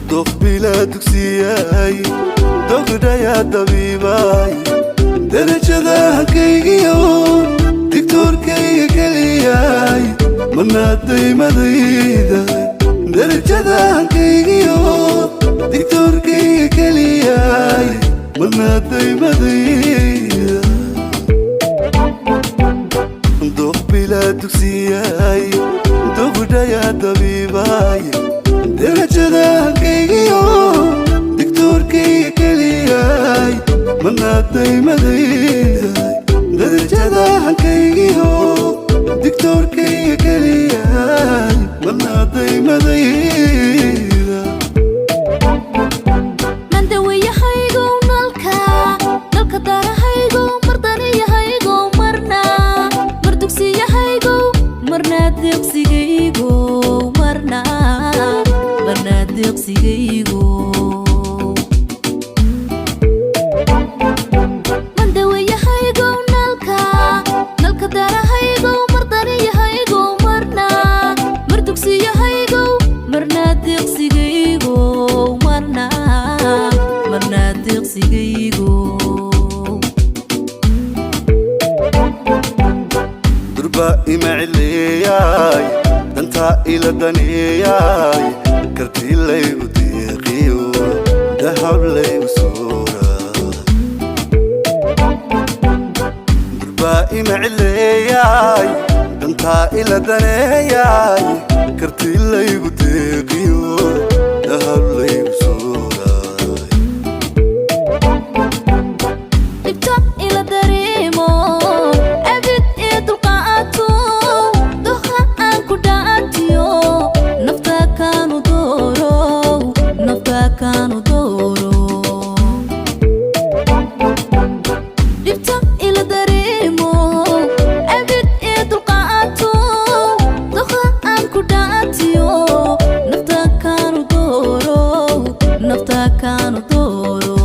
Doqbila dugsiyay, dogdhaya dabiibay, darajada hankaygiyo digtoorkayga keliyay, manaadaymadayda. Darajada hankaygiyo digtoorkayga keliyay, manaadaymadayda. Doqbila dugsiyay, dogdhaya dabiibay, darajada hankaygiyo digtoorkayga keliyay, manaadaymadayda. Darajada hankaygiyo digtoorkayga keliyay, manaadaymadayda. Mandaweyahaygow, nalka nalka daarahaygow, mardaniyahaygow, marna mar dugsiyahaygow, marna deeqsigaygow, marna marna deeqsigaygow. Mandaweyahaygow, nalka nalka daarahaygow, mardaniyahaygow, marna mar dugsiyahaygow, marna deeqsigaygow, marna marna deeqsigaygow. Durba ima cileeyay, dantaa ila daneeyay, karti laygu deeqiyo dahab laygu soora. Durba ima cileeyay, dantaa ila daneeyay, karti laygu deeqiyo dahab laygu sooray. Dhibta ila dareemo, abid ee dulqaato, doha aan ku dhaantiyo, nafta kaanu dooro, nafta kaanu dooro. Dhibta ila dareemo, abid ee dulqaato, doha aan ku dhaantiyo, nafta kaanu dooro, nafta kaanu dooro.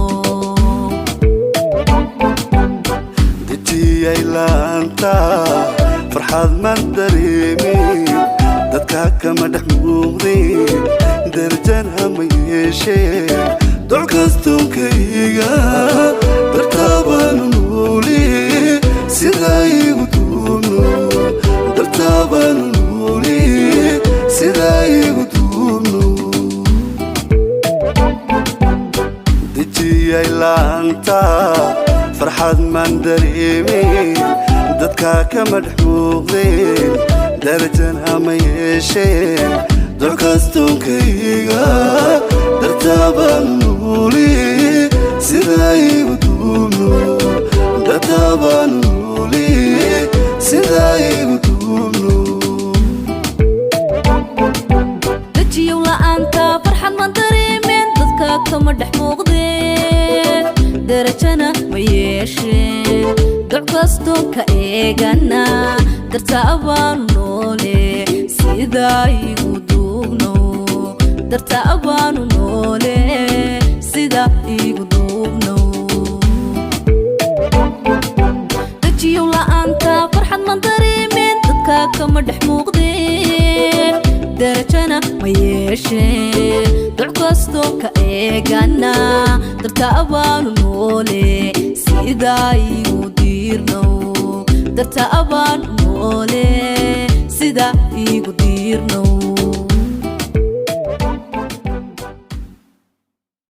Dejiyay laanta, farxad man dareemin, dadka kama dhex muuqdin, darajana ma yeesheen. Doc kastunkayga dartaabaanu nuuli, sidaa igu duubno. Dartaabaanu nuuli, sidaa igu duubno. Dejiyay laanta, farxad man dareemin, dadka kama dhex muuqdeen, darajana ma yeesheen. Doc kastunkayga dartaabaan nuuli, sidaa igu duubno. Dartaabaan nuuli, sidaa igu duubno. Dajiyow la'aanta, farxad ma dareemeen, dadka kama dhex muuqdeen, darajana ma yeesheen. Doc kastoon ka eegana, darta abaanu noole, sidaa igu duubno. Darta abaanu noole, sida igu duubno. Dajiyow la'aanta, farxad ma dareemeen, dadka kama dhex muuqdeen, darajana ma yeesheen. Doc kastoo ka eegana, darta abaanu noole, sidaa igu diirnow. Darta abaanu noole, sida igu diirnow.